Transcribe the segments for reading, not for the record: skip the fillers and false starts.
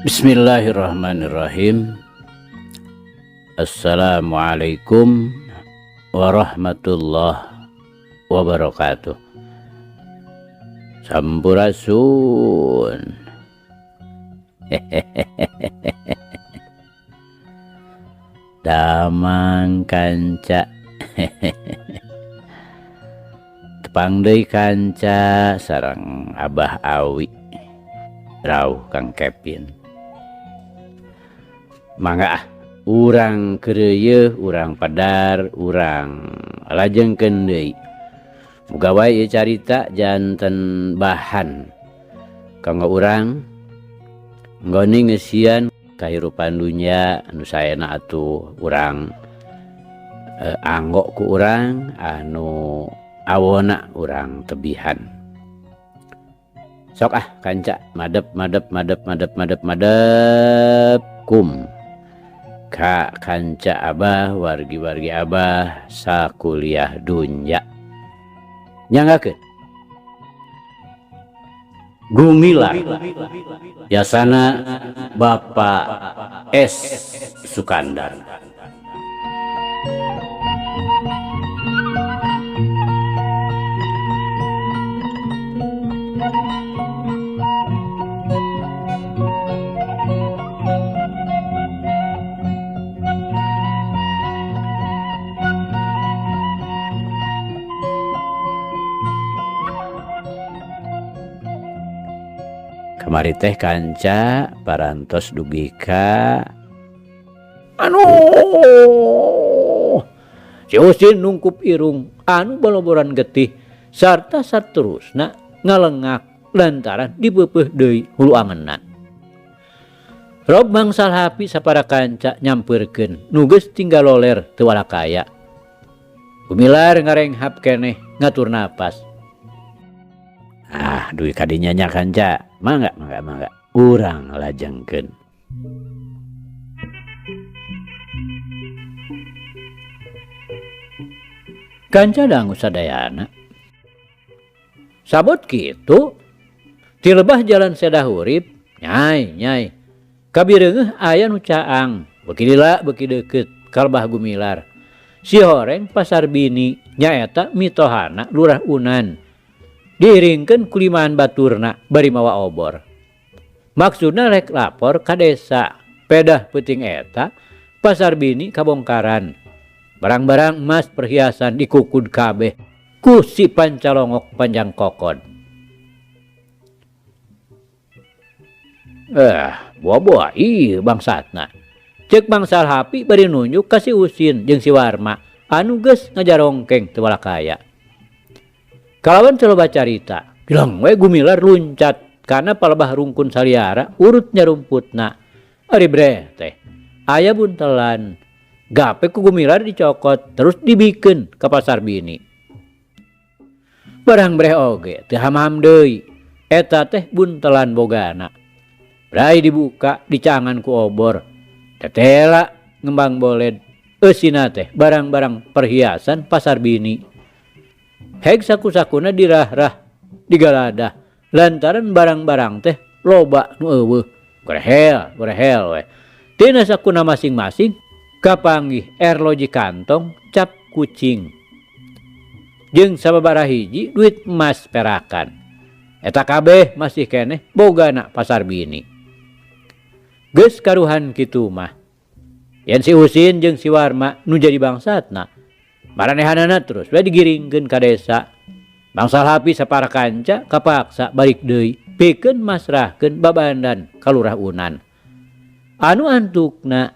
Bismillahirrahmanirrahim. Assalamualaikum warahmatullahi wabarakatuh. Sampurasun. Damang kanca. Tepang deui kanca sareng Abah Awi. Rauh Kang Kevin. Mangga ah, urang keureuyeun, urang padar, urang lajengkeun deui. Muga wae ieu carita janten bahan kanggo urang nggoni ngeusian kahirupan dunya anu saena atuh urang anggo ku urang anu awona urang tebihan. Sok ah kanca madep madep madep madep madep madep kum ka kanca abah wargi-wargi abah sakuliah dunya. Nyanggakeun Gumilar Yasana Bapak S Sukandar. Kamari teh kanca parantos dugi ka anu si Usin nungkup irung anu boloboran getih sarta saterusna ngalengak lantaran dipeupeuh deui hulu angeunna. Rob mangsal hapi sapara kanca nyampeurkeun nu geus tinggal loler teu walakaya. Gumilar ngarenghap keneh ngatur napas. Ah, duit kadinya nya kanca. Mangga, mangga, mangga. Urang lajengkeun. Kanca dangu sadayana. Sabot kitu, ti lebah jalan sedah hurip, nyai, nyai. Kabireungeuh aya nu caang, beuki lila beuki deukeut ka lebah Gumilar. Si horeng pasar bini nyaeta mitohana Lurah Unan. Diiringkeun ku limaan baturna bari mawa obor. Maksudna rek lapor ka desa, pedah peuting eta pasar bini kabongkaran. Barang-barang emas perhiasan dikukud kabeh ku si pancalongok panjang kokod. Boa-boa ieu bangsatna. Ceuk bangsal hapi bari nunjuk ka si Usin jeung si Warma anu geus ngajarongkeng teu walakaya. Kalawan teu loba carita, jeleng we Gumilar luncat kana palebah rungkun saliara urut nyarumputna. Ari breh teh aya buntelan. Gape ku Gumilar dicokot terus dibikeun ka pasar bini. Barang breh oge teu ham-ham deui. Eta teh buntelan bogana. Brai dibuka dicangan ku obor. Tetela ngembang boled. Eusina teh barang-barang perhiasan pasar bini. Heg saku-sakuna dirah-rah digaladah lantaran barang-barang teh loba nu eueuh. Gorehel, gorehel we. Tina sakuna masing-masing kapanggih erloji kantong cap kucing. Jeung sababaraha hiji duit emas perakan. Eta kabeh masih keneh bogana pasar bini. Geus karuhan kitu mah. Yen si Usin jeung si Warma nu jadi bangsatna. Maranehanana terus we digiringkeun ka desa. Bangsal hapi sapara kanca kapaksa balik deui pikeun masrahkeun babandan ka Lurah Unan. Anu antukna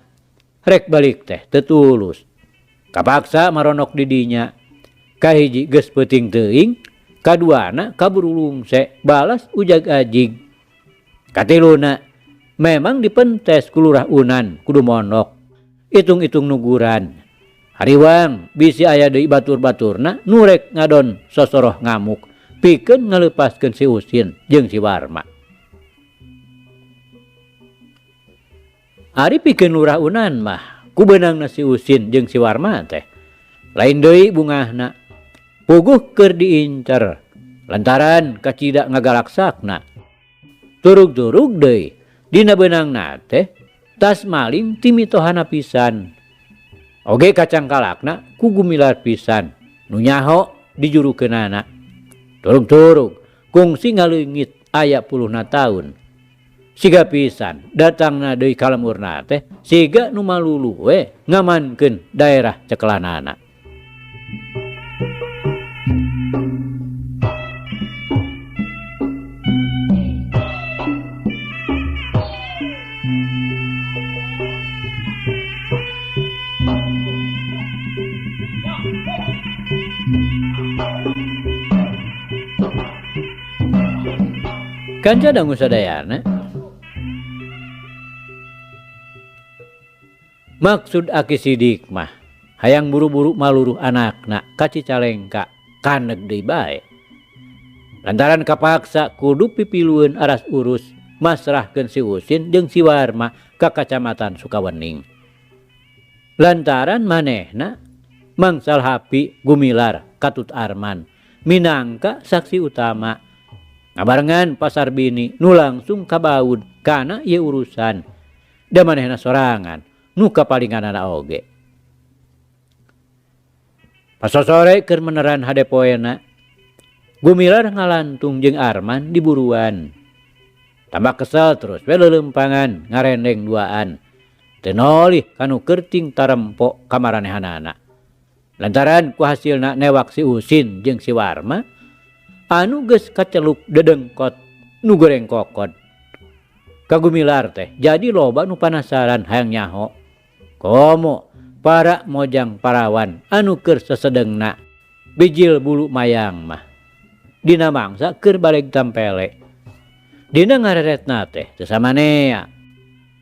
rek balik teh teu tulus. Kapaksa maronok di dinya. Kahiji geus peuting teuing, kaduana kaburu lungse balas ujag ajig. Katiluna memang dipentes ku Lurah Unan kudu mondok. Itung-itung nuguran. Hariwang bisi aya deui batur-baturna nu rek ngadon sosoroh ngamuk pikeun ngaleupaskeun si Usin jeung si Warma. Ari pikeun Lurah Unan mah ku beunangna si Usin jeung si Warma teh lain deui bungahna. Puguh keur diincer lantaran kacida ngagalaksakna. Turug-turug deui Dina beunangna teh tas maling ti mitohana pisan. Oge kacangkalakna ku Gumilar pisan nu nyaho dijurukeunana. Turug-turug kungsi ngaleungit aya puluhna taun. Siga pisan datangna deui ka lemurna teh siga nu malulu we ngamankeun daerah cekelanana. Kanca dangu sadayana. Maksud Aki Sidik mah hayang buru-buru maluruh anakna ka Cicalengka kaneg deui bae. Lantaran kapaksa kudu pipilueun aras urus masrahkeun si Usin jeung si Warma ka Kacamatan Sukawening. Lantaran manehna Mangsal Hapi Gumilar katut Arman minangka saksi utama. Ngabarengan pasar bini nu langsung kabaud kana ieu urusan. Da manehna sorangan nu kapalinganana oge. Pasosore keur meneran hade poena, Gumilar ngalantung jeung Arman di buruan. Tambah kesel terus we leuleumpangan ngarendeng duaan. Teu nolih kanu kerting tarempo kamaranehanana. Lantaran ku hasilna newak si Usin jeung si Warma anu geus kacelup dedengkot nu goreng kokod. Ka Gumilar teh jadi loba nu panasaran hayang nyaho. Komo para mojang parawan anu keur sesedengna bijil bulu mayang mah. Dina mangsa keur baleg tampele. Dina ngareretna teh teu samanea.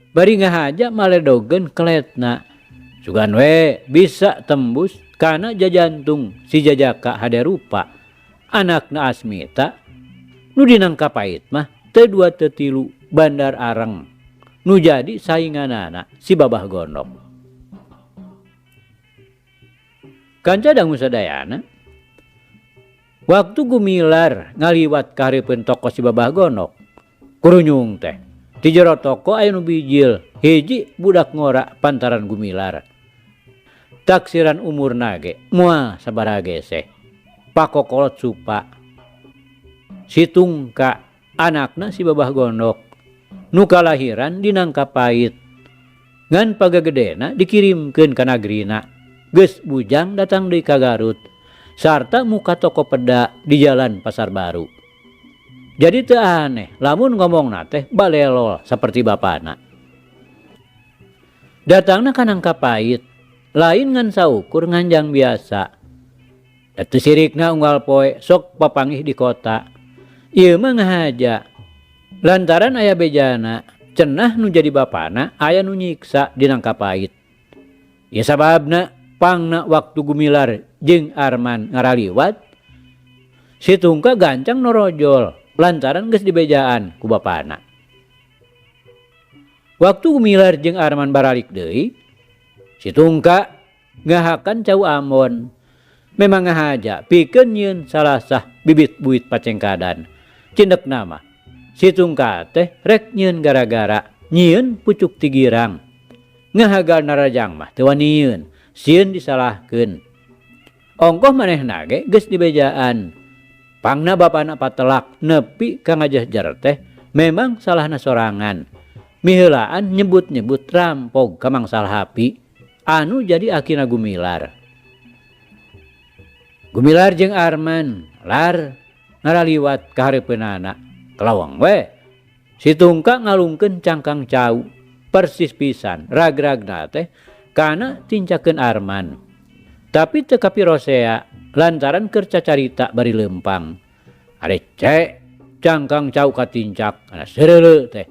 Bari ngahaja maledogeun keletna. Sugan we bisa tembus kana jajantung si jajaka hade rupa. Anakna Asmita nu dinangka pait mah teu dua teu tilu Bandar Areng nu jadi sainganana si Babah Gondok. Kanca dangu sadayana, waktu Gumilar ngaliwat ka hareupeun toko si Babah Gondok, kurunyung teh di jero toko aya nu bijil hiji budak ngora pantaran Gumilar. Taksiran umurna ge moal sabaraha geseh. Pakokolot supa. Si Tungka anakna si Babah Gondok nu kalahiran di Nangka Pait. Ngan pagagedena dikirimkeun ka nagrina. Geus bujang datang deui ka Garut sarta muka toko peda di jalan Pasar Baru. Jadi teu aneh lamun ngomongna teh balelol saperti bapana. Datangna ka Nangka Pait lain ngan saukur nganjang biasa. Teu sirikna unggal poe sok papanggih di kota. Ieu mah ngahaja. Lantaran aya bejana, cenah nu jadi bapana aya nu nyiksa di Nangka Pait. Ieu sababna pangna waktu Gumilar jeung Arman ngaraliwat, si Tungka gancang norojol lantaran geus dibejaan ku bapana. Waktu Gumilar jeung Arman baralik deui, si Tungka ngahakan cau Ambon. Memang ngahaja pikeun nyieun salasah bibit buit pacengkadan. Cindek nama si Tungka teh rek nyieun gara-gara nyieun pucuk tigirang. Ngahagal narajang mah teu wanieun, sieun disalahkeun. Ongkoh manehna ge geus dibejaan. Pangna bapana patelak nepi ka ngajehjer teh memang salahna sorangan. Miheulaan nyebut-nyebut rampog ka Mangsal Hapi anu jadi akina Gumilar. Gumilar jeung Arman lar ngaraliwat ka hareupeunana. Kelawang we. Si Tungka ngalungkeun cangkang cau persis pisan ragragna teh kana tincakeun Arman. Tapi teu kapirosea lantaran keur cacarita bari leumpang. Are cek cangkang cau katincak kana seureuleu teh.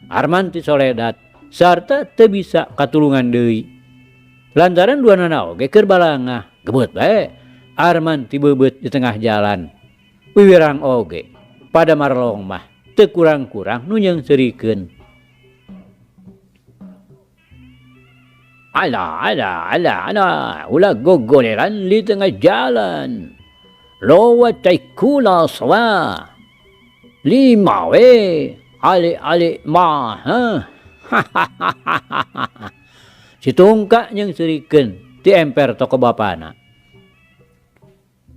Arman ti soledat sarta teu bisa katulungan deui. Lantaran duanana oge keur balangah gebut bae. Arman tibeubeup di tengah jalan. Wiwirang oge pada marlong mah teu kurang-kurang nu nyeungseurikeun. Alah, alah, alah, alah, ulah gogoleran di tengah jalan. Lowa cai kula sawa. Lima we. Ali ali mah heh. Hahaha. Si Tungka nyeungseurikeun ti emper toko bapana.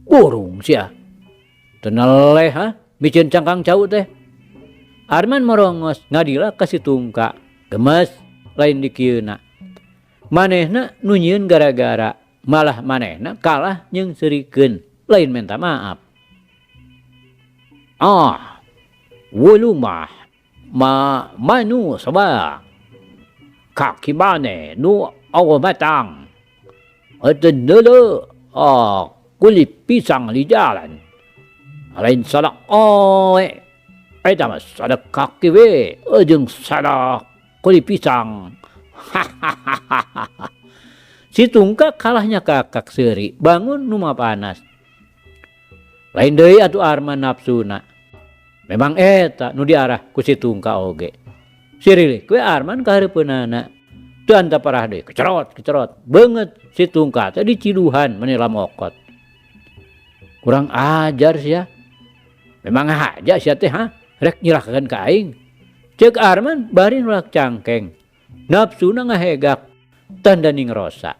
Burung sia. Teu neleh ha miceun cangkang cau teh. Arman morongos ngadila ka si Tungka. Gemes lain dikieuna. Manehna nu nyieun gara-gara malah manehna kalah nyeungseurikeun lain menta maaf. Ah, wulu mah ma manu saba kaki mane nu awa matang tenele ah kulit pisang di jalan lain salah oe eta mah sada kaki we jeung sada kulit pisang. Hahaha. Si Tungka kalahnya kakak seuri bangun nu panas. Lain deui atuh Arman nafsuna. Memang eta nu diarah ku si Tungka oge. Sirilik we Arman ka hareupeunana. Teu antaparah deui kecerot kecerot beungeut si Tungka teh diciduhan meni lamokot. Kurang ajar sia. Memang haja sia teh ha rek nyilakakeun ka aing. Ceuk Arman bari nulak cangkeng. Nafsuna ngahegak tanda ningrosa.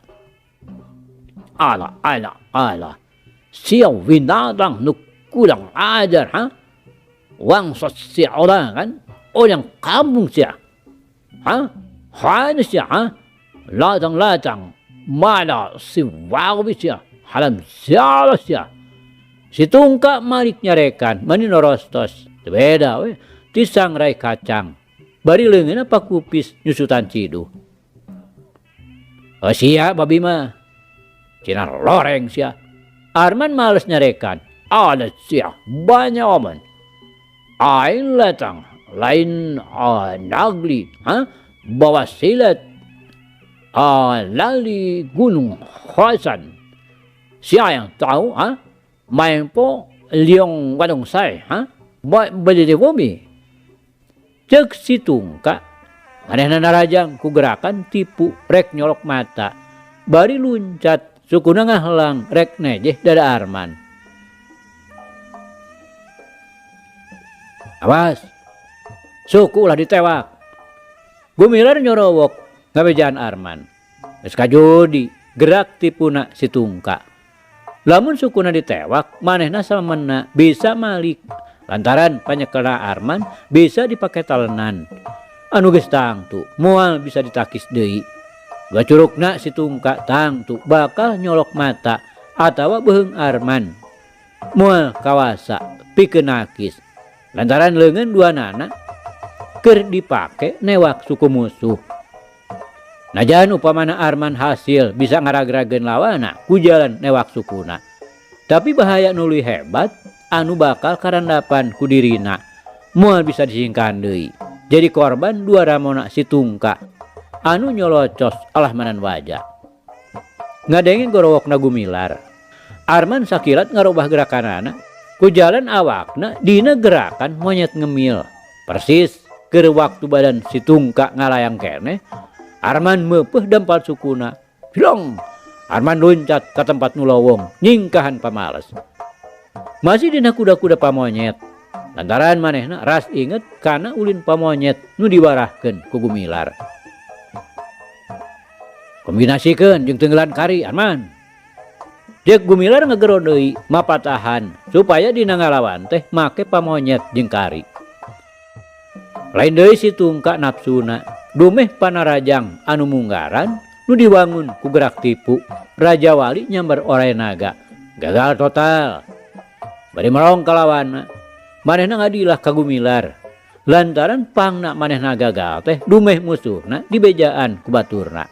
Alah alah alah. Sia binatang nu kurang ajar ha. Wangsat sia orang kan. Orang kampung sia. Ha? Hana sia ha? Latang-latang mana si wawi sia. Halam siala sia. Si Tungka malik nyarekan mani norostos. Teu beda we ti sangrai kacang. Bari leungeunna pakupis nyusutan ciduh. Oh sia babi mah. Cina loreng sia. Arman males nyarekan. Ada sia banyak oman. Aing latang lain nagli ha? Bawa silat lali Gunung Hasan. Sia yang tahu ha? Main po liong wadong sai ha? Beli di bumi. Cek si Tungka manehna narajang ku gerakan tipu rek nyolok mata. Bari luncat sukuna ngahlang rek nejeh dada Arman. Awas, suku ulah ditewak. Gumilar nyorowok ngabejaan Arman. Geus kajudi gerak tipuna si Tungka. Lamun sukuna ditewak, manehna samemena bisa malik. Lantaran panyekela Arman bisa dipake talenan. Anu geus tangtu moal bisa ditakis deui. Dua curugna si Tungka tangtu bakal nyolok mata atawa beuheung Arman. Moal kawasa pikeun nakis. Lantaran leungeun dua nana keur dipake newak suku musuh. Najan upamana Arman hasil bisa ngaragrageun lawana ku jalan newak sukuna. Tapi bahaya nu leuwih hebat anu bakal karandapan ku dirina. Moal bisa disingkahan deui. Jadi korban dua ramona si Tungka anu nyolocos alah manan waja. Ngadenge gorowokna Gumilar. Arman sakilat ngarobah gerakanana ku jalan awakna dina gerakan monyet ngemil. Persis keur waktu badan si Tungka ngalayang keneh, Arman meupeuh dampal sukuna. Hilong! Arman loncat ka tempat nu lowong, nyingkahan pamales. Masih dina kuda-kuda pamonyet. Lantaran manehna ras inget kana ulin pamonyet nu diwarahkeun ku Gumilar. Kombinasikeun jeung tenggelan kari Arman. Jeung Gumilar ngegero deui mapatahan supaya dina ngalawan teh make pamonyet jeung kari. Lain deui si Tungka nafsuna, dumeh panarajang anu munggaran nu diwangun ku gerak tipu. Raja Wali nyamber orai naga, gagal total. Bari merong kalawana, manehna ngadilah ka Gumilar. Lantaran pangna manehna gagal teh dumeh musuhna dibejaan ku baturna.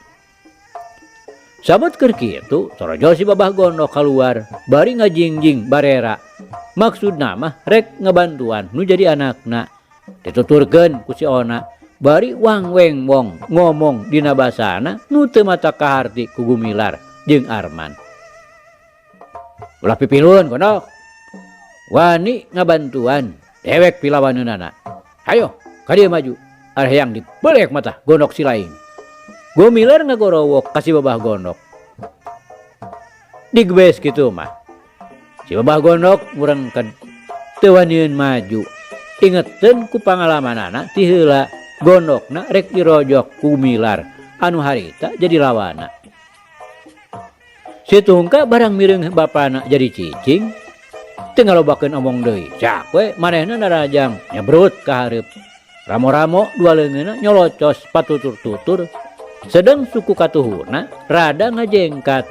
Sabot keur kitu, torojol si Babah Gondok kaluar, bari ngajingjing barera. Maksudna mah rek ngabantuan nu jadi anakna. Dituturkeun ku si Ona, bari wang weng wong ngomong dina basana nu teu mata kaharti ku Gumilar jeung Arman. Ulah pipilun Gondok. Wani ngabantuan dewek pilawaneunana. Hayo, ka dieu maju. Arah yang dibelek mata Gondok si lain. Gumilar ngagorowok ka si Babah Gondok. Digebes kitu mah. Si Babah Gondok murengkeun teu waniun maju. Ingeteun ku pangalamanana ti heula gondokna rek dirojok ku Gumilar anu harita jadi lawanna. Si Tungka barang mireung bapana jadi cicing teu ngalobakeun omong deui. Cak we manehna narajang nyebrut ka hareup. Ramo-ramo dua leungeunna nyolocos patutur-tutur sedeng suku katuhurna rada ngajengkat.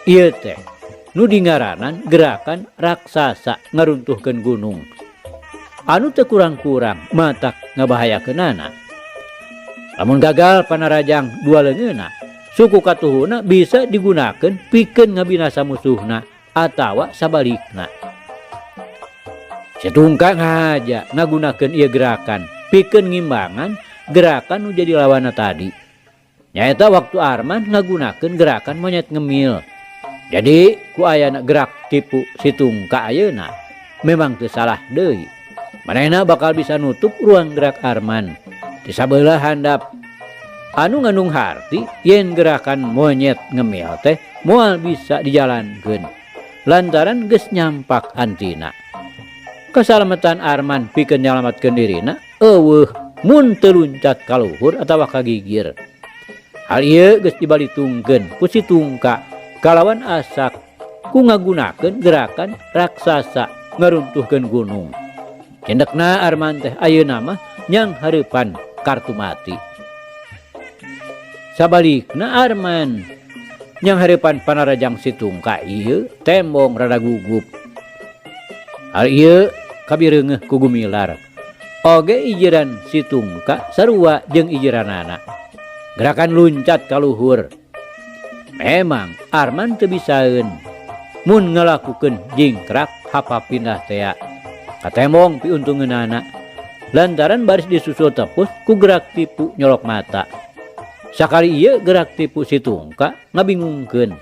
Ieu teh nu dingaranan gerakan raksasa ngaruntuhkeun gunung. Anu teu kurang-kurang matak ngabahayakeunana. Lamun gagal panarajang dua leungeunna, suku katuhurna bisa digunakeun pikeun ngabinasa musuhna atawa sabalikna. Si Tungka ngahaja ngagunakeun ieu gerakan pikeun ngimbangan gerakan nu jadi lawanna tadi. Nyaeta waktu Arman ngagunakeun gerakan monyet ngemil. Jadi ku ayana gerak tipu si Tungka ayeuna memang teu salah deui. Manehna bakal bisa nutup ruang gerak Arman di sabelah handap. Anu ngandung harti yen gerakan monyet ngemil teh moal bisa dijalankeun lantaran geus nyampak antina. Kesalamatan Arman pikeun nyalamatkeun dirina eueuh mun teu luncat ka luhur atawa kagigir. Hal ieu geus dibalitungkeun ku si Tungka kalawan asak ku ngagunakeun gerakan raksasa ngaruntuhkeun gunung. Cendekna Arman teh ayeuna mah nyang hareupan kartu mati. Sabalikna Arman nyang hareupan panarajang si Tungka ieu tembong rada gugup. Hal ieu kabireungeuh ku Gumilar. Oge ijiran si Tungka sarua jeung ijiranana. Gerakan luncat ka luhur. Memang Arman teu bisaeun mun ngalakukeun jingkrak hapa pindah tea. Katembong piuntungeunana lantaran baris disusul tepus ku gerak tipu nyolok mata. Sakali ieu gerak tipu si Tungka ngabingungkeun.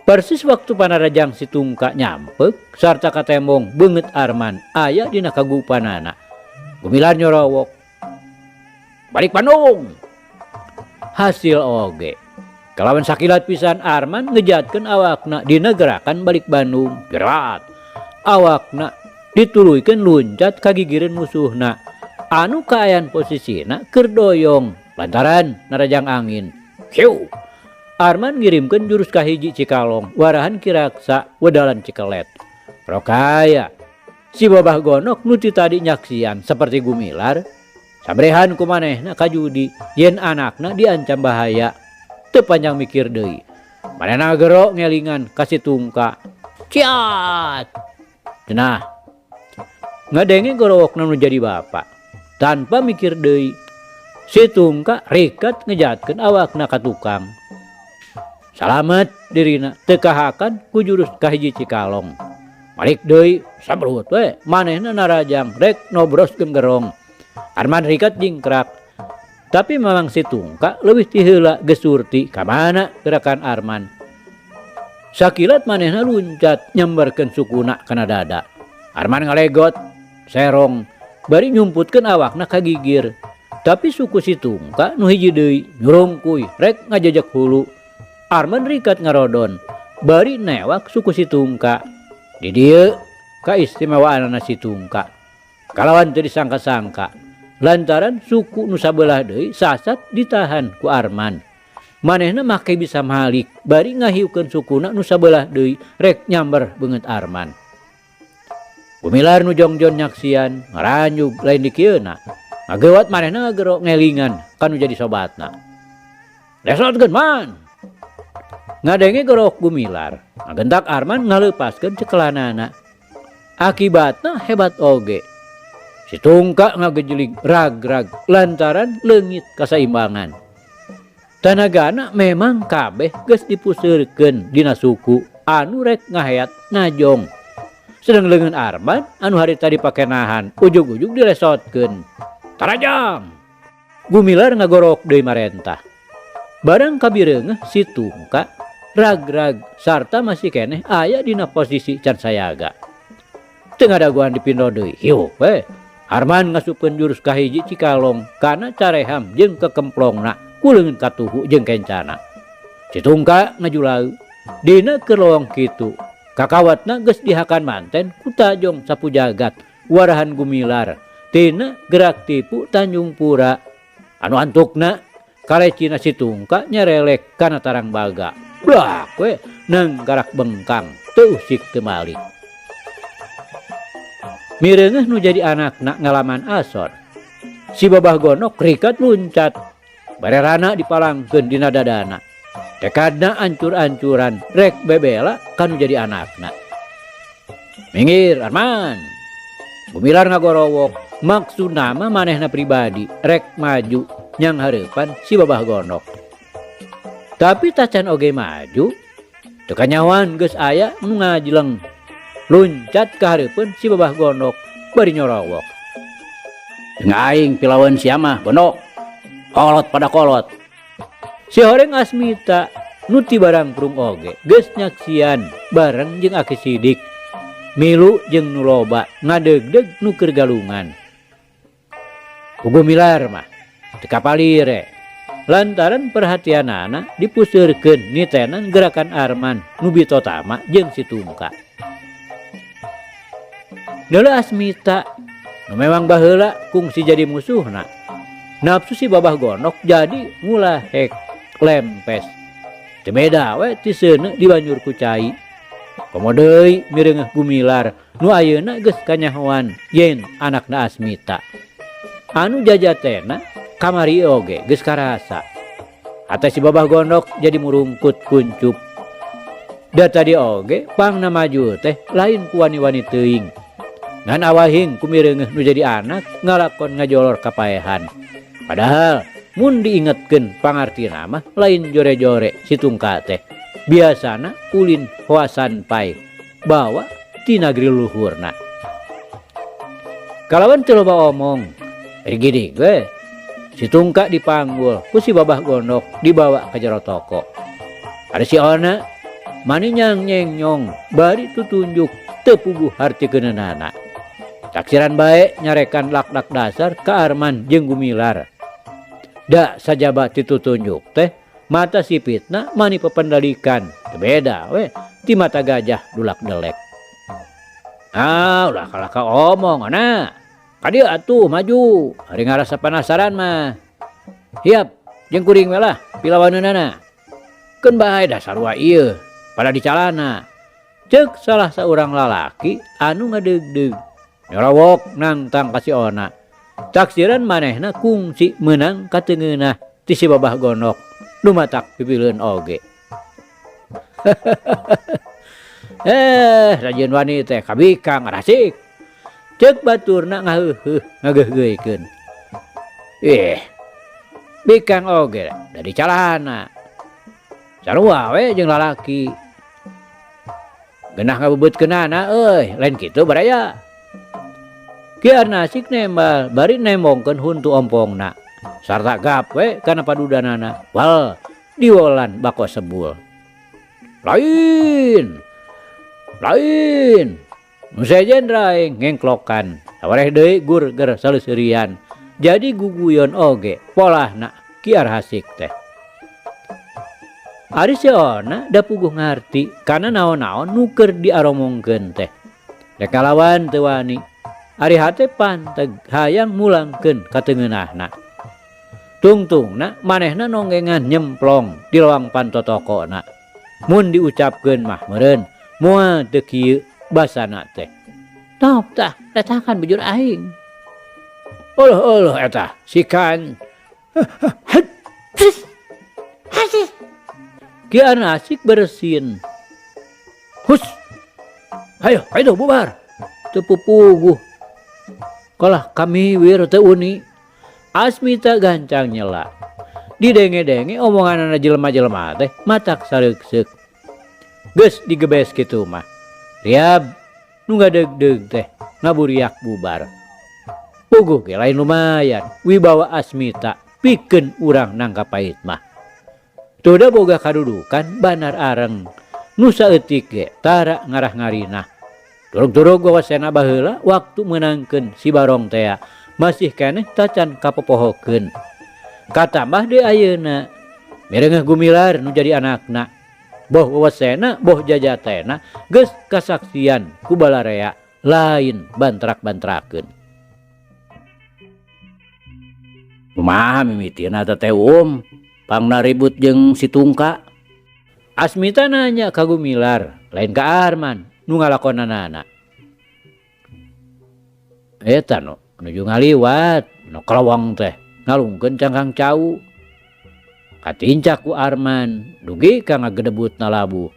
Persis waktu panarajang si Tungka nyampek sarta katembong beungeut Arman aya dina kagupanana. Gumilar nyorowok. Balik Bandung. Hasil oge. Kalawan sakilat pisan Arman ngejatkeun awakna dina gerakan balik Bandung. Gerat. Awakna dituluykeun luncat ka gigireun musuhna anu kaayan posisina keur doyong lantaran narajang angin. Hiu. Arman ngirimkeun jurus kahiji Cikalong warahan kiraksa wedalan Cikelet. Rokaya si babah gonok nu ti tadi nyaksian seperti Gumilar sabrehan ku manehna kajudi yen anakna diancam bahaya. Teu panjang mikir deui. Manehna gero ngelingan ka si Tungka. Ciat. Cenah. Ngadenge gorowokna nu jadi bapa. Tanpa mikir deui, si Tungka rikat ngejatkeun awakna ka tukang. Salamet dirina teu kahakan ku jurus kahiji Cikalong. Balik deui sabrut we manehna narajang rek nobroskeun gerong. Arman rikat jingkrak. Tapi memang si Tungka leuwih ti heula geus surti ka mana gerakan Arman. Sakilat manehna luncat nyamberkeun sukuna kana dada. Arman ngalegot serong bari nyumputkeun awakna ka gigir. Tapi suku si Tungka nu hiji deui nyurungkuy rek ngajejek hulu. Arman rikat ngarodon bari newak suku si Tungka. Di dieu kaistimewaanana si Tungka. Kalawan teu disangka-sangka lantaran suku nu sabelah deui sasat ditahan ku Arman. Manehna make bisa malik bari ngahiukeun sukuna nu sabelah deui rek nyamber beungeut Arman. Gumilar nu jongjon nyaksian ngaranjug lain dikieuna. Ngageuwat manehna ngagero ngelingan kanu jadi sobatna. Lesotkeun man. Ngadenge gorok Gumilar, ngagentak Arman ngaleupaskeun cekelanana. Akibatna hebat oge. Si Tungka ngagejelig rag-rag lantaran leungit kasaimbangan. Tanagana memang kabeh geus dipuseurkeun dina suku anu rek ngaheat najong. Sedang leungeun Arman anu harita dipake nahan ujug-ujug dilesotkeun. Tarajang. Gumilar ngagorok deui marentah. Barang kabireungeuh si Tungka rag-rag sarta masih keneh aya dina posisi can sayaga. Teu ngadagoan dipindo deui. Hiup we. Arman ngasupkeun jurus kahiji Cikalong kana careham jeung kekemplongna ku leungeun katuhu jeung kencana. Si Tungka ngajulau dina keur lowong kitu. Kakawatna geus dihakan manten ku tajong sapu jagat Warahan Gumilar tina gerak tipu Tanjung Pura anu antukna kalecina si Tungka nyerelek kana tarang baga. Blak we nanggarak bengkang teu usik teu malik. Mireungeuh nu jadi anakna ngalaman asor. Si Babah Gondok rikat luncat. Barerana dipalangkeun dina dadana. Tekadna ancur-ancuran rek bebela kanu jadi anakna. Minggir Arman. Gumilar ngagorowok maksudna mah manehna pribadi rek maju nyang hareupan si Babah Gondok. Tapi tacan oge maju teu kanyahoan geus aya nu ngajleng luncat ka hareupeun si Babah Gondok bari nyorowok. Jeung aing pilaweun sia mah Gondok. Kolot pada kolot. Si horeng Asmita nu ti barangprung oge geus nyaksian bareng jeung Aki Sidik. Milu jeung nu loba ngadeugdeug nu keur galungan. Ku Gumilar mah teu kapalire. Lantaran perhatianana dipuseurkeun nitenan gerakan Arman nu bitotama jeung si Tungka. Deuleu Asmita nu memang baheula kungsi jadi musuhna. Nafsu si Babah Gondok jadi ngulahek lempes. Teu beda we ti seuneu dibanjur ku cai. Komo deui mireungeuh Gumilar nu ayeuna geus kanyahoan yen anakna Asmita. Anu jajatena kamari oge geus karasa. Hate si Babah Gondok jadi murungkut kuncup. Da tadi oge pangna maju teh lain ku wani-wani teuing. Ngan awahing ku mireungeuh nu jadi anak ngalakon ngajolor kapaehan. Padahal mun diingetkeun pangartina mah lain jore-jore si Tungka teh. Biasana ulin hoasan pai bawa ti nagri luhurna. Kalawan teu loba omong, rigidig we. Si Tungka dipanggul ku si Babah Gondok dibawa ka jero toko. Ada si Ona mani nyang nyeng nyong bari tutunjuk teu puguh hartikeunana. Taksiran bae nyarekan lak-lak dasar ka Arman jeung Gumilar. Da sajaba titutunjuk teh mata sipitna mani pependalikan teu beda we ti mata gajah dulak delek. Ah, ulah kalah ka omong ana. Ka dieu atuh maju, ari ngarasa penasaran mah. Hiap, jeung kuring we lah pilawaneunana. Keun bae da sarua ieu pada dicalana. Ceuk salah saurang lalaki anu ngadeugdeug. Nyorowok nangtang ka si Ona. Taksiran manehna kungsi meunang kateungeunah ti si Babah Gondok nu matak pipileun oge. Rajin wani teh kabikang ngarasik. Ceuk baturna ngaheuheuh ngageugeuikeun. Ih, bikang oge da dicalana. Sarua we jeung lalaki. Genah ngabebeutkeunana euy, lain kitu baraya. Ki Arnasik nembal bari nembongkeun huntu ompongna. Sarta gap we kana padudanana. Wal diwolan bako sebul. Lain. Lain. Nu sejen raeng ngengklokan. Sawareh deui gur ger saleseurian. Jadi guguyon oge polahna Ki Arhasik teh. Ari si Ona da puguh ngarti kana naon-naon nu keur diaromongkeun teh. Rek ngalawan teu wani. Ari hate panteg hayang mulangkeun kateungeunahna. Tungtungna manehna nonggengan nyemplong di lawang pantotokona. Mun diucapkeun mah meureun moal teu kieu basana teh. Top tah retakan bujur aing. Uluh uluh eta sikan. Ki Arnasik bersin. Hus. Hayo, hayo bubar. Teu pupuguh. Kalah kami wir teu uni. Asmita gancang nyela. Didenge-denge omonganana jelema-jelema teh matak sareukseuk. Geus digebes kitu mah. Riab nu ngadeugdeug teh ngaburiak bubar. Puguh ge lain lumayan wibawa Asmita pikeun urang nangka pait mah. Tuda boga kadudukan banar areng. Nu saeutik ge tara ngarah ngarinah. Turug-turug wawasena baheula waktu meunangkeun si Barong tea masih keneh tacan kapopohokeun. Katambah deui ayeuna mireungeuh Gumilar nu jadi anakna. Boh wawasena boh jajatena geus kasaksian ku balarea lain bantrak-bantrakeun. Kumaha mimitina teh Um pangna ribut jeung si Tungka? Asmita nanya ka Gumilar, lain ka Arman nu ngalakonanana. Eta nu nuju ngaliwat, nu keleweng teh ngalungkeun cangkang cau. Katincak ku Arman, dugi ka ngagedebut na labuh.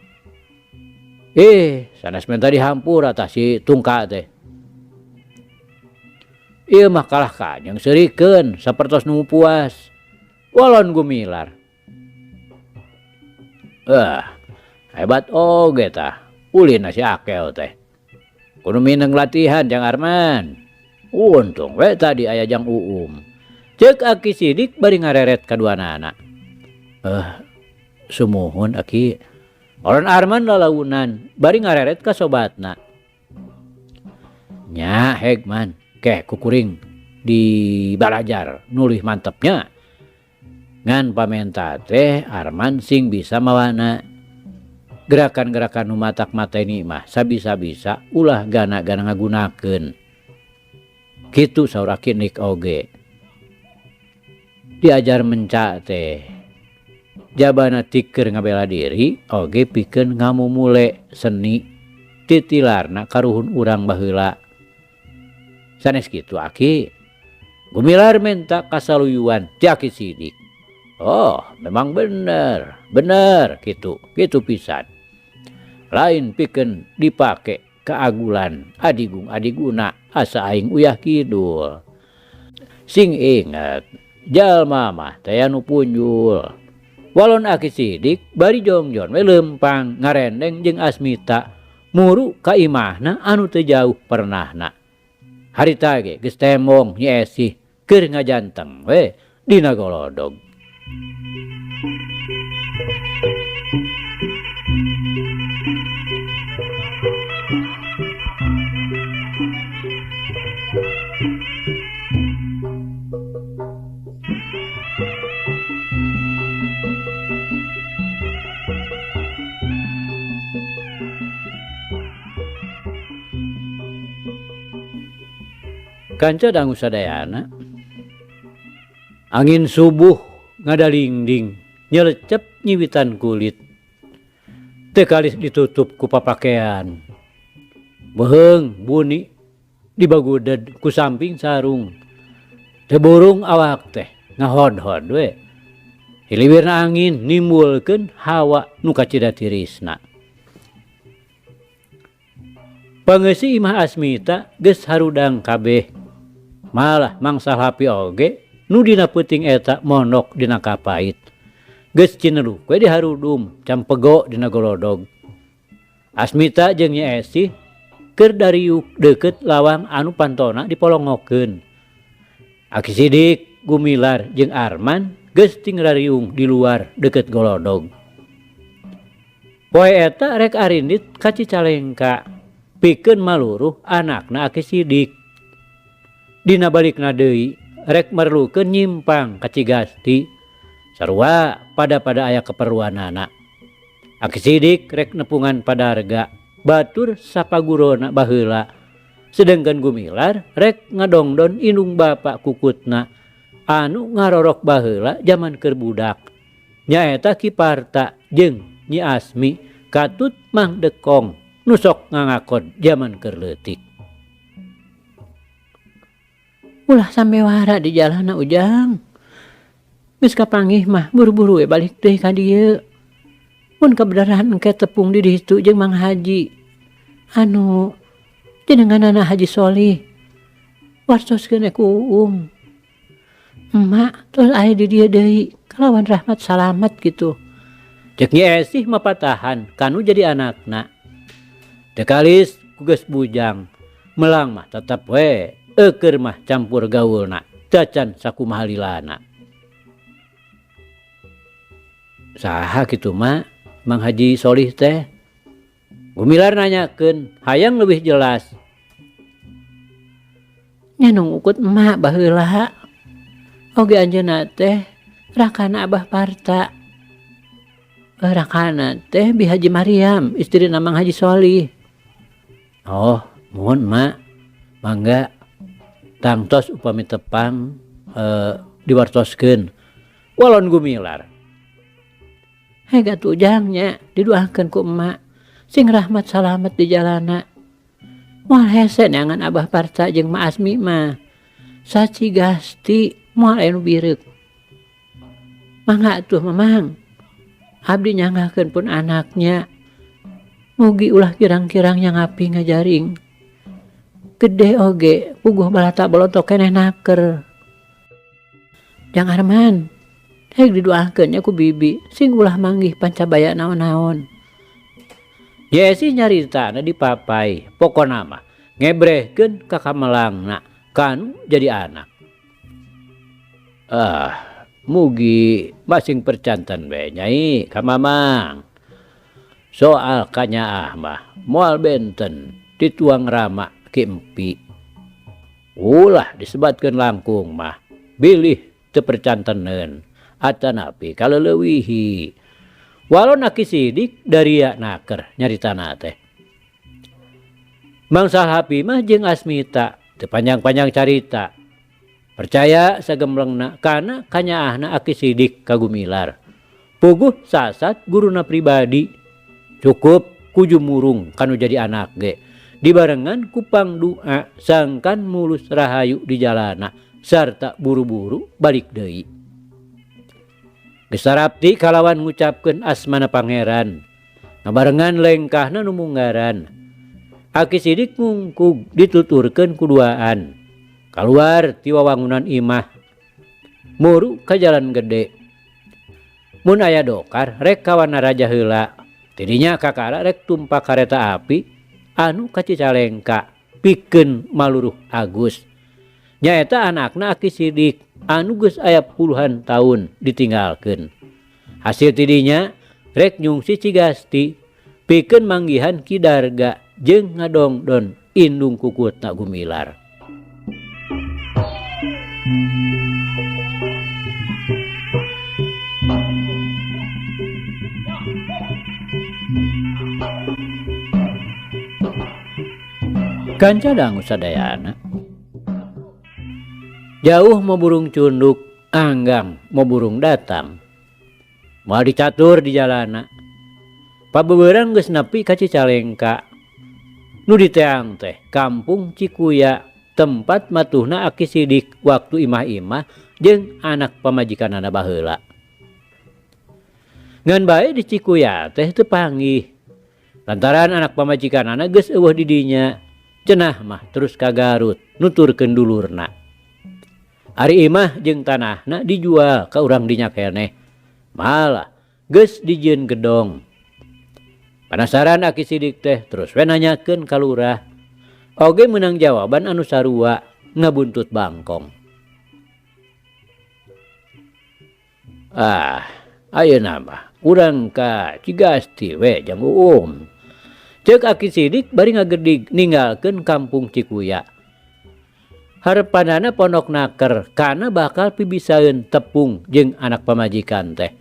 Sanes menta dihampura tah si Tungka teh. Ieu mah kalah ka jeung seurikeun sapertos nu puas. Walon Gumilar. Hebat oge tah. Ulin si Akel teh. Kudu mineng latihan jang Arman. Untung we tadi aya jang Uum. Ceuk Aki Sidik bari ngareret kaduanana. Sumuhun Aki. Walon Arman lalaunan bari ngareret ka sobatna. Nya heg man, keh kukuring di balajar nulih mantepnya. Ngan pamenta teh Arman sing bisa mawana. Gerakan-gerakan nu matak mateni mah sabisa-bisa ulah gana-gana ngagunakeun. Kitu saur Aki Nik oge. Diajar menca teh. Jabana tikeur ngabela diri oge pikeun ngamumule seni titilarna karuhun urang baheula. Sanes kitu Aki. Gumilar menta kasaluyuan ti Aki Sidik. Oh, memang bener, bener kitu, kitu pisan. Lain pikeun dipake keagulan adigung adiguna asa aing uyah kidul. Sing inget, jalma mah teh anu punjul. Walon Aki Sidik bari jongjon we leumpang ngarendeng jeung Asmita muru ka imahna anu teu jauh pernahna. Harita ge geus tembong Nyi Esih keur ngajanteng we dina golodog. Kanca dangu sadayana, angin subuh ngadalingding nyelecep nyiwitan kulit. Teu kalis ditutup ku papakean. Beheung buni dibaguded ku samping sarung. Teu burung awak teh ngahod-hod we. Hiliwirna angin nimbulkeun hawa nu kacida tirisna. Pangeusi imah Asmita geus harudang kabeh. Malah mangsa hapi oge nu dina peuting eta mondok dina kapait. Geus cineluk we diharudum campego dina golodog. Asmita jeung Nyi Esih keur dariuk deukeut lawang anu pantona dipolongokeun. Aki Sidik, Gumilar jeung Arman geus tingrariung di luar deukeut golodog. Poe eta rek arindit ka Cicalengka pikeun maluruh anakna Aki Sidik. Dina balikna deui rek merlukeun nyimpang ka Cigasti sarua pada-pada aya keperluanana. Aki Sidik rek nepungan padarga batur sapagurona baheula, sedengkeun Gumilar rek ngadongdon indung bapa kukutna anu ngarorok baheula jaman keur budak. Nyaeta Ki Parta jeung Nyi Asmi katut Mang Dekong nu sok ngangakod jaman keur leutik. Ulah samewara di jalana Ujang. Geus kapanggih mah buru-buru we balik deui ka dieu. Mun kabeneran engke tepung di ditu jeung Mang Haji. Anu jenenganana Haji Solih. Wartoskeun ku Uum. Emak tos aya di dieu deui kalawan rahmat salamet kitu. Ceuk Nyi Esih mapatahan kanu jadi anakna. Teu kalis ku geus bujang. Melang mah tetep we eukeur mah campur gaulna cacan sakumaha lilana. Saha kitu mah Mang Haji Solih teh? Gumilar nanyakeun hayang leuwih jelas. Nya nu ngukut emak baheula. Oge anjeunna teh rakana Abah Parta. Rakana teh Bi Haji Mariam, istrina Mang Haji Solih. Oh, Muhun Mak, mangga tangtos upami tepang diwartoskeun. Walon Gumilar. Heg atuh Ujang nya diduakeun ku emak sing rahmat salamet di jalana. Moal hese neangan Abah Parta jeung Mak Asmi mah. Saci Gasti moal aya nu bireuk. Mangga atuh Mamang. Abdi nyanggakeun pun anaknya. Mugi ulah kirang-kirang nyangapi ngajaring. Gede oge puguh balata bolotok keneh naker. Jang Arman, heg didoakeun nya ku bibi sing ulah manggih pancabaya naon-naon. Yesi nyaritana dipapai, pokona mah ngebrehkeun ka kamelangna kanu jadi anak. Ah, mugi masing percanten we nyai ka Mamang. Soal kanyaah mah moal benten dituang rama ki empi. Ulah disebatkeun langkung mah bilih teu percanteneun atanapi kaleleuwihi. Walon Aki Sidik daria naker nyaritana teh. Mang Salhapi mah jeung Asmita teu panjang-panjang carita. Percaya sagemblengna kana kanyaahna Aki Sidik ka Gumilar. Puguh sasat guruna pribadi. Cukup kujumurung kanu jadi anak ge. Dibarengan ku pangdua sangkan mulus rahayu di jalana sarta buru-buru balik deui. Geus sarapti kalawan ngucapkeun asmana pangeran. Ngabarengan lengkahna nu munggaran. Aki Sidik ngungkug dituturkeun kuduaan. Kaluar ti wawangunan imah. Muru ka jalan gede. Mun aya dokar rek ka Wanaraja heula. Tidinya kakara rek tumpak kareta api anu ka Cicalengka pikeun maluruh Agus. Nyaeta anakna Aki Sidik anu geus aya puluhan tahun ditinggalkeun. Hasil tidinya rek nyungsi Cigasti pikeun manggihan Ki Darga jeung ngadongdon indung kukutna Gumilar. Kanca dangu sadayana. Jauh mau burung cunduk, anggang mau burung datang. Moal dicatur di jalana. Pabeberang geus nepi ka Cicalengka. Nu diteang teh kampung Cikuya, tempat matuhna Aki Sidik waktu imah-imah jeung anak pamajikanana baheula. Ngan bae di Cikuya teh teu panggih. Lantaran anak pamajikanana geus eueuh di dinya. Cenah mah terus ka Garut nuturkeun dulurna. Ari imah jeung tanahna dijual ka urang dinya keneh. Malah geus dijieun gedong. Panasaran Aki Sidik teh terus we nanyakeun ka lurah. Oge meunang jawaban anu sarua ngabuntut bangkong. Ah, ayeuna mah urang ka Cigasti we jang Uum. Ceuk Aki Sidik bari ngagedig ninggalkeun kampung Cikuya. Harepanana pondok naker kana bakal pibisaeun tepung jeung anak pamajikan teh.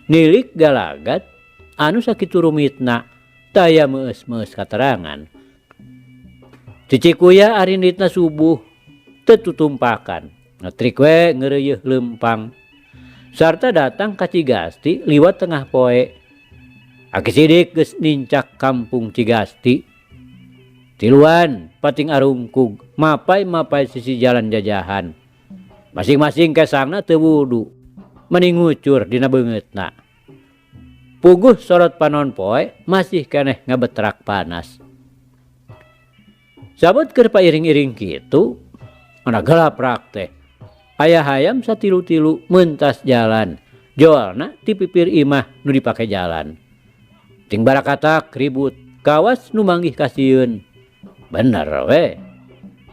Nilik galagat anu sakitu rumitna taya meus-meus katerangan. Di Cikuya arinditna subuh teu tutumpakan. Ngetrik we ngeureuyeeh leumpang. Sarta datang ka Cigasti liwat tengah poe. Aki Sidik geus nincak kampung Cigasti. Tiluan pating arungkug mapai-mapai sisi jalan jajahan. Masing-masing kesangna teu wudu, meni ngucur dina beungeutna. Puguh sorot panon poe masih keneh ngabetrak panas. Sabot keur pairing-iring kitu, mana gelaprak teh. Aya hayam satilu-tilu mentas jalan, joalna ti pipir imah nu dipake jalan. Ting barakatak ribut, kawas nu manggih kasieun. Bener we.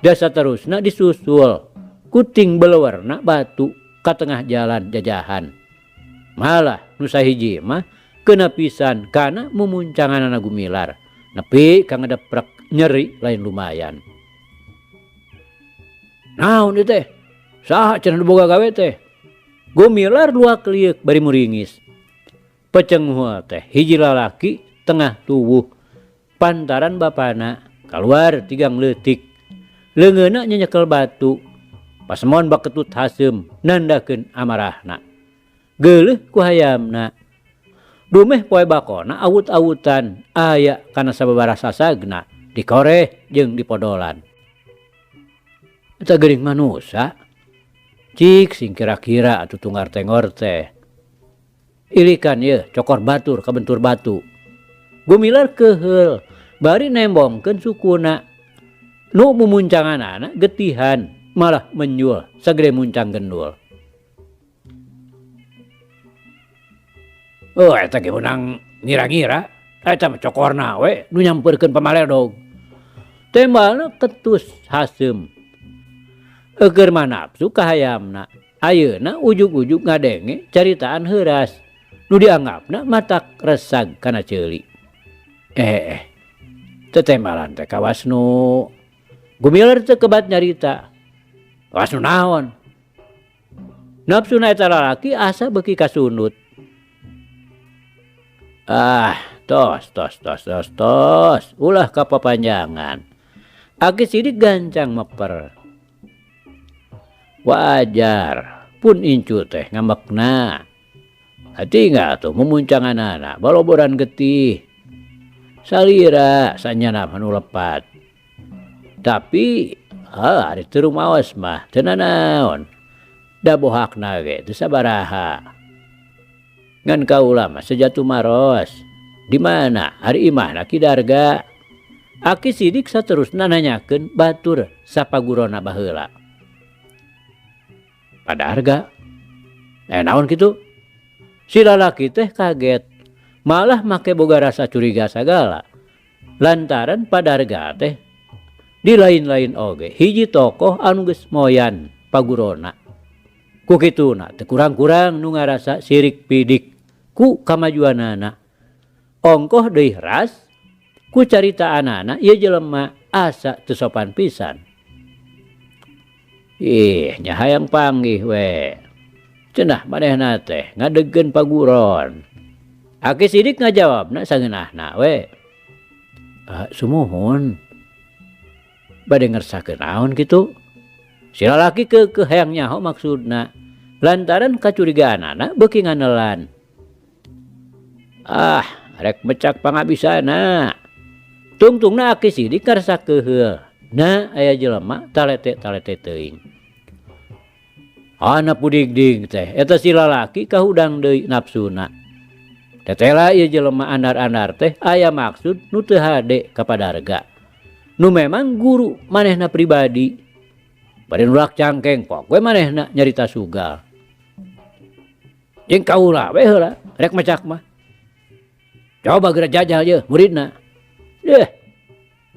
Dasa terusna disusul, kuting belewarna batu ka tengah jalan jajahan. Malah nu sahiji mah kena pisan kana mumuncanganana Gumilar. Nepi ka ngedeprek nyeri lain lumayan. Naon ieu teh? Saha cenah nu boga gawe teh? Gumilar luak lieuk bari muringis. Pecenghul teh hiji lalaki tengah tuwuh pantaran bapana. Kaluar tigang leutik. Leungeunna nyenyekel batu. Pasemon baketut haseum nandakeun amarahna. Geuleuh ku hayamna. Dumeh poe bakona awut-awutan aya kana sababaraha sasagna dikoreh jeung dipodolan. Eta geuning manusa. Cik sing kira-kira atuh tunggar tengor teh. Ilikan yeuh cokor batur kabentur batu. Gumilar keheul bari nembongkeun sukuna. Nu mumuncanganana getihan malah menjul sagede muncang gendul. Oh eta ge meunang ngira-ngira eta mah cokorna we nu nyampeurkeun pamaledog. Tembalna ketus haseum. Eukeun mah nafsu ka hayamna. Ayeuna ujug-ujug ngadenge caritaan heuras nu dianggapna matak resag kana ceuli. Eh, tetembalan teh kawas nu Gumilar teu kebat nyarita. Kawas nu naon? Nafsuna eta lalaki asa beuki kasundut. Ah, tos tos tos tos tos, ulah kapapanjangan. Aki Sidik gancang meper. Wajar, pun incu teh ngambekna. Tinggal tuh mumuncanganana baloboran getih. Salira sanyana mah nu lepat. Tapi heuh ari teu rumaos mah teu nanaon. Da bohakna ge teu sabaraha. Ngan kaula mah seja tumaros. Di mana ari imahna Ki Darga? Aki Sidik saterusna nanyakeun batur sapagurona baheula. Pa Darga? Eh naon kitu? Si lalaki teh kaget, malah make boga rasa curiga sagala. Lantaran Pa Darga teh di lain-lain oge hiji tokoh anu geus moyan pagurona. Ku kituna teu kurang-kurang nu ngarasa sirik pidik ku kamajuanana. Ongkoh deui ras ku caritaanana ieu jelema asa teu sopan pisan. Ih, nya hayang panggih we. Cenah manehna teh ngadegkeun paguron. Aki Sidik ngajawabna sangeunahna we. Sumuhun. Bade ngersakeun naon kitu? Si lalaki keukeuh hayang nyaho maksudna. Lantaran kacurigaanana beuki nganelan. Ah, rek mecak pangabisana. Tungtungna Aki Sidik ngarasa keuheul. Na aya jelema talete-talete teuing. Ana pudigdig teh eta si lalaki kahudang deui nafsuna. Tetela ieu jelema andar-andar teh aya maksud nu teu hade ka padarga. Nu memang guru manehna pribadi. Bari nulak cangkeng pok we manehna nyarita sugal. Jeung kaula we heula rek mecak mah. Coba geura jajal yeuh muridna. Deh.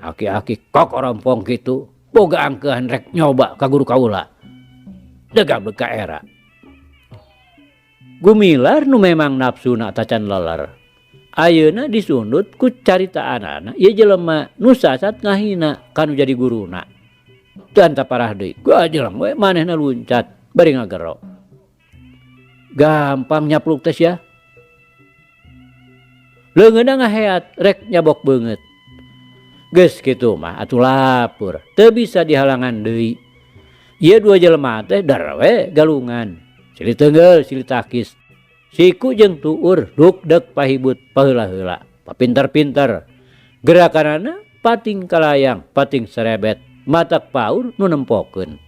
Aki-aki kokorompong kitu boga angkeuhan rek nyoba ka guru kaula. Degableg ka era. Gumilar nu memang nafsuna tacan leler. Ayeuna disundut ku caritaanana ieu jelema nu sasat ngahina ka nu jadi guruna. Teu antaparah deui, gajeleng we manehna luncat bari ngagero. Gampang nyapluk teh sia. Leungeunna ngaheat rek nyabok beungeut. Geus kitu mah atuh lapur, teu bisa dihalangan deui. Ieu dua jelema teh dar we galungan, silih teunggeul silih takis. Siku jeung tuur dukdek pahibut paheula-heula, papinter-pinter. Gerakanana pating kalayang, pating serebet, matak paur nu nempokeun.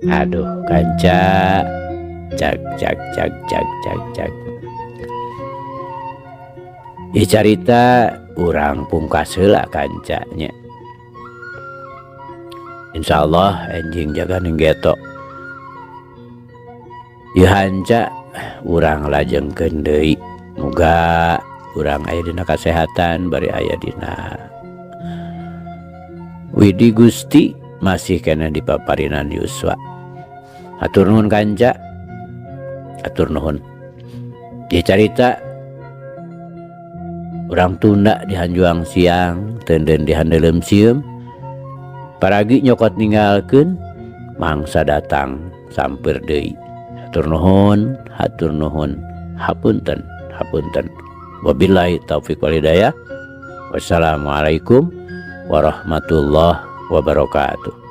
Aduh kanca, cak cak cak cak cak cak. Ieu carita urang pungkas heula kanca nya. Insyaallah enjing jaga ning geto. Ieu hanca urang lajengkeun deui. Muga urang aya dina kasehatan bari aya dina Widi Gusti masih keneh di paparinan yuswa. Hatur nuhun kanca. Hatur nuhun. Ieu carita urang tunda di hanjuang siang, teunden di handeuleum sieum. Paragi nyokot ninggalkeun, mangsa datang sampeur deui. Hatur nuhun, hatur nuhun, hapunten, hapunten. Wabillahi taufik wal hidayah. Wassalamualaikum warahmatullahi wabarakatuh.